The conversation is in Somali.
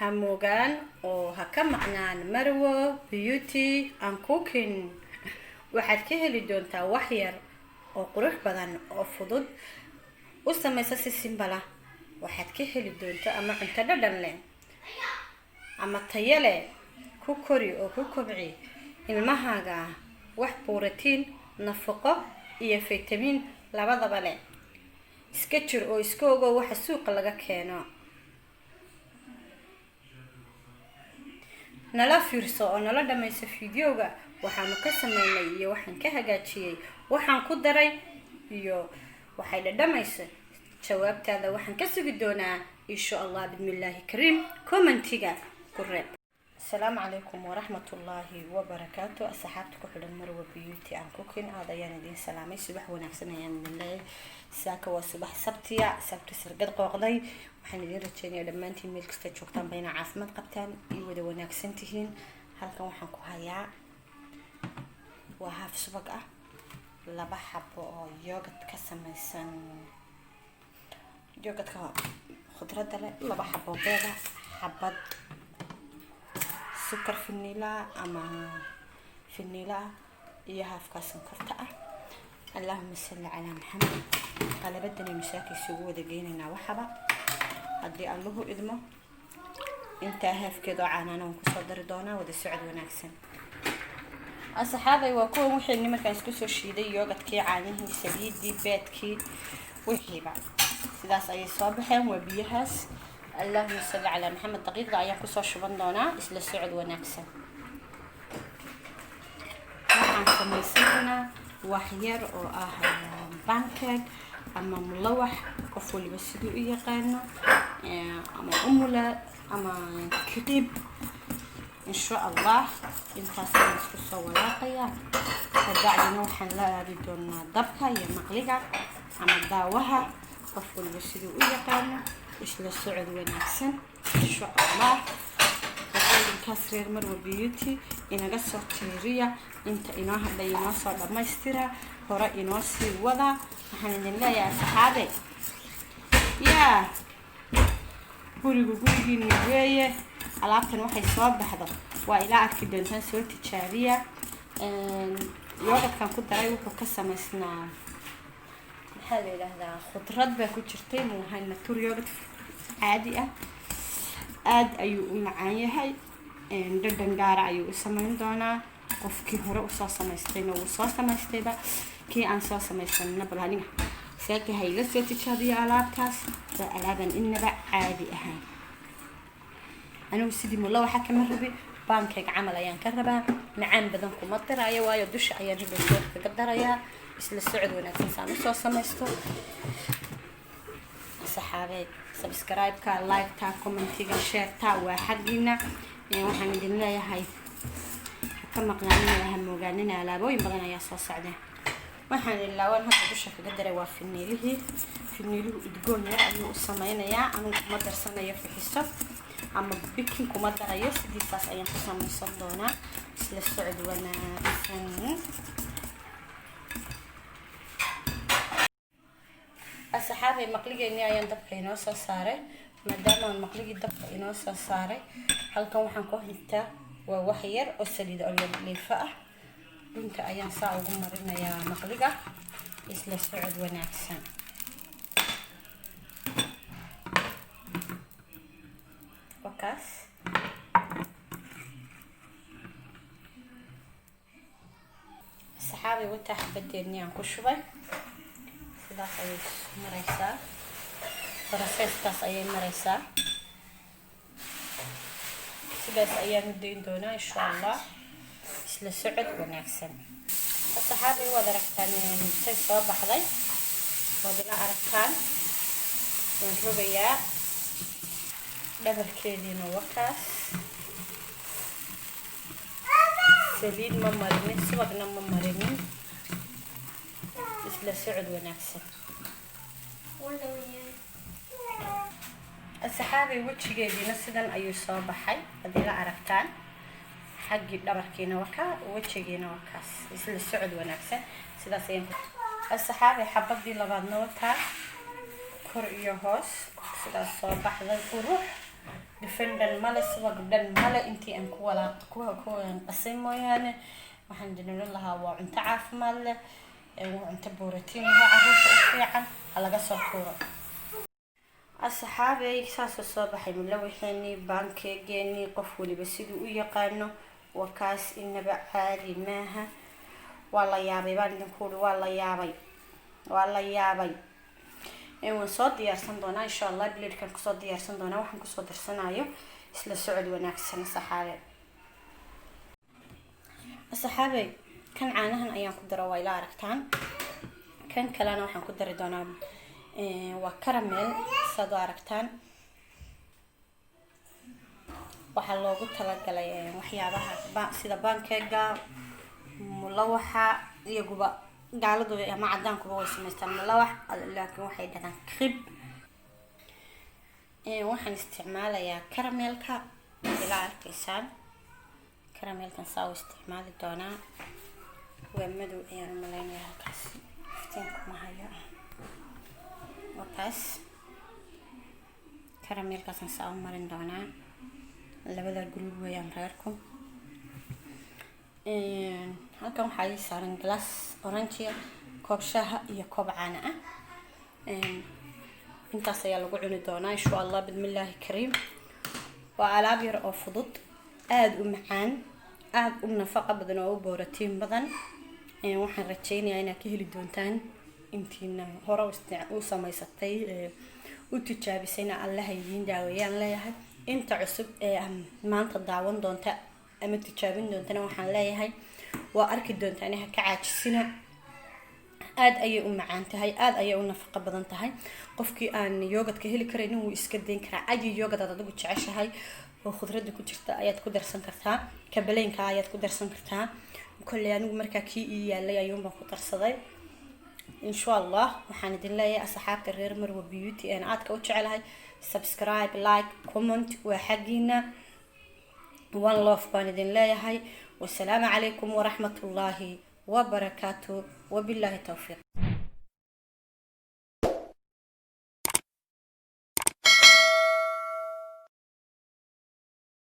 Ha moogaan oo ha ka maqnaan Marwo Beauty and Cooking. Waxaad ka heli doontaa wax yar oo qurux badan oo fudud u samaysa, si simple ah. Waxaad ka heli doontaa ama cunto dhadhan leh ama tayo leh. Ku kori oo ku kobci ilmahaaga wax borotiin, nafaqo iyo fitamiin labadaba leh. Iska jir oo iska ogow waxa suuqa laga keeno. Nala fiirso oo nala dhamayso fideoga, waxaanu ka sameynay iyo waxaan ka hagaajiyey, waxaan ku daray iyo waxay dhadhamayso. Jawaabtaada waxaan ka sugi doonaa, insha Allah, bismillaahi kariim, commentiga ku reeb. Asalaamu calaykum waraxmatullaahi wabarakaatu. Asxaabta ku xidhan Marwa Beauty and Cooking, aad ayaan idiin salaamay. Subax wanaagsan ayaan idin leeyahay. Saaka waa subax Sabtiya, Sabti sirgad qooqday. Waxaan idiin rajeynayaa dhammaantiin meel kasta joogtaan ba inaa caafimaad qabtaan iyo wada wanaagsan tihiin. Halkan waxaan ku hayaa waa haaf subag ah, laba xabo oo yogurt ka samaysan, yogurtka khudradda leh, laba xabo beeda, xabad sukar vanilla ama vanilla iyo haafkaa sonkorta ah. Allahuma salli calaa Maxamed. Qalabadanay masaaka isugu wada geynaynaa waxaba, haddii Allahu idmo. Intaa haafkeeda oo caanaana waan kusoo dari doonaa. Wada socod wanaagsan, asxaabay. Waa kuwan wixii markaan isku soo shiiday: yogurtkii, caanihii, saliidii, beedkii, wixiiba sidaas ayay soo baxeen. Waa biyahaas. Allahuma salli calaa Maxamed. Daqiiqda ayaan kusoo shuban doonaa. Isla socod wanaagsan. Waxaan samaysanaynaa wax yar oo ah pancake ama mulawax, qof waliba siduu u yaqaano, ama umula ama kriib, insha Allah. Intaas ayaan isku soo walaaqayaa, kabacdina waxaan la aadi doonaa dabka iyo maqliga ama daawaha, qof waliba siduu u yaqaano. Isla socod wanaagsan, insha Allah. Inkaas reer Marwa Beauty inaga soo tiiriya, inta inoo hadhay inoo soo dhammaystira, hore inoo sii wada. Waxaan idin leeyahay, asxaabe, yaa gurigu gurigiina weeye. Alaabtan waxay soo baxdo waa ilaa arki doontaan. Soo tijaabiya. Yogurtkan ku daray wuxuu ka samaysnaa, maxaa la yidhaahdaa, khudrad baa ku jirtay. Muuhay natur yogurt caadi ah, aada ayuu u macaan yahay. Dhadhan gaara ayuu u sameyn doonaa. Qofkii hore usoo samaystayna wuu soo samaystayba, kii aan soo samaysanna bal aniga saaka ha ila soo tijaabiyo. Alaabtaas waa alaaban inaba caadi ahaan. Anigu sidii mulawaxa kama rabi, pancake camal ayaan ka rabaa. Macaan badan kuma daraayo, waayo dusha ayaan hadhowto wax kaga darayaa. Isla socod wanaagsan. Saan usoo samaysto, saxaabee, subscribe-ka, like-ta, commentiga, share-ta waa xaggiina. Waxaan idin leeyahay ha ka maqnaanina, ha moogaanina, alaabooyin badan ayaa soo socdeen. Waxaan ilaawan hadda dusha kaga daray waa vanillihii. Vanilluhu udgoon yar ayuu u sameynayaa. Anigu kuma darsanayo fixiso ama baking kuma darayo, sidiisaas ayaan ku samaysan doonaa. Isla socod wanaagsan, asxaabay. Maqligeenii ayaan dabka inoo soo saaray. Maadaama aan maqligii dabka inoo soo saaray, halkan waxaan ku hintaa waa wax yar oo saliid oliifa ah. Dhunta ayaan saa ugu marinayaa maqliga. Isla socod wanaagsan, wakaas. Saxaabay, wataa xabadeennii aan ku shubay. Sidaas ayay maraysaa, processkaas ayay maraysaa. Sidaas ayaan u dayn doonaa, insha Allah. Isla socod wanaagsan, asxaabay. Waad aragtaan say soo baxday, waad ila aragtaan. Waan rogayaa. Dhabarkeediina wakaas. Saliid ma marinin, subagna ma marinin. Isla socod wanaagsan, asxaabay. Wejigeediina sidan ayuu soo baxay, waad ila aragtaan. Xaggii dhabarkiina wakaa, wejigiina wakaas. Isla socod wanaagsan. Sidaas ayaan, asxaabay. Xabadii labaadna wataa, kor iyo hoos sidaas soo baxday. Qurux. Dufan dhan male, subag dhan male, intii aan ku walaaq ku ku qasay mooyaane. Waxaan idin odhan lahaa, waa cunto caafimaad leh, waa cunto borotiin leh, carruurta u fiican. Ha laga soo tuuro, asxaabey. Saasoo soo baxay mulawaxeenii, pancake-geenii, qof waliba siduu u yaqaano. Waa kaas, inaba caadi maaha. Waa la yaabay baan idinku uri, waa la yaabay, waa la yaabay. Waan soo diyaarsan doonaa, insha Allah, plate-kan kusoo diyaarsan doonaa waxaan kusoo darsanayo. Isla socod wanaagsan, asxaabe. Asxaabe, kan caanahan ayaan ku daro, waa ila aragtaan. Kan kalena waxaan ku dari doonaa waa caramel. Saad u aragtaan, waxaa loogu talagalay waxyaabaha sida pancake-ga, mulawaxa. Iyaguba gaaladu ama cadaankuba way samaystaan mulawax, laakiin waxay dhahdaan crib. Waxaan isticmaalayaa caramelka, ila arkaysaan. Caramelkan saa u isticmaali doonaa. Waa madow ayaan u malaynayaa, halkaas iftiinka ma hayo. Waa kaas, caramelkaasaan saa u marin doonaa. Labada group weeyaan reerku. Halkan waxaa ii saaran glass orange, koob shaaha iyo koob caana ah. Intaas ayaa lagu cuni doonaa, insha Allah, bismillaahi kariim. Waa alaab yar oo fudud, aada u macaan, aada u nafaqo badan oo u borotiin badan. Waxaan rajeynayaa inaad ka heli doontaan. Intiina hore u samaysatay, u tijaabisayna, Allaha idiin daaweeyaan leeyahay. Inta cusub ee maanta daawan doonta ama tijaabin doontana, waxaan leeyahay waa arki doontaan, ha ka caajisina. Aada ayay u macaan tahay, aada ayay u nafaqo badan tahay. Qofkii aan yogurt-ka heli karaynin wuu iska dayn karaa. Ayi yogurt aad adigu jeceshahay oo khudradda ku jirta ayaad ku darsan kartaa, kabaleynka ayaad ku darsan kartaa. Kolley anigu markaa kii ii yaalay ayuunbaan ku darsaday, insha Allah. Waxaan idin leeyahay, asxaabta reer Marwa Beauty aan aadka u jecelahay, subscribe, like, comment waa xaggiina. One love baan idin leeyahay. Wasalaamu calaykum waraxmatullaahi wabarakaatu, wabilaahi towfiiq.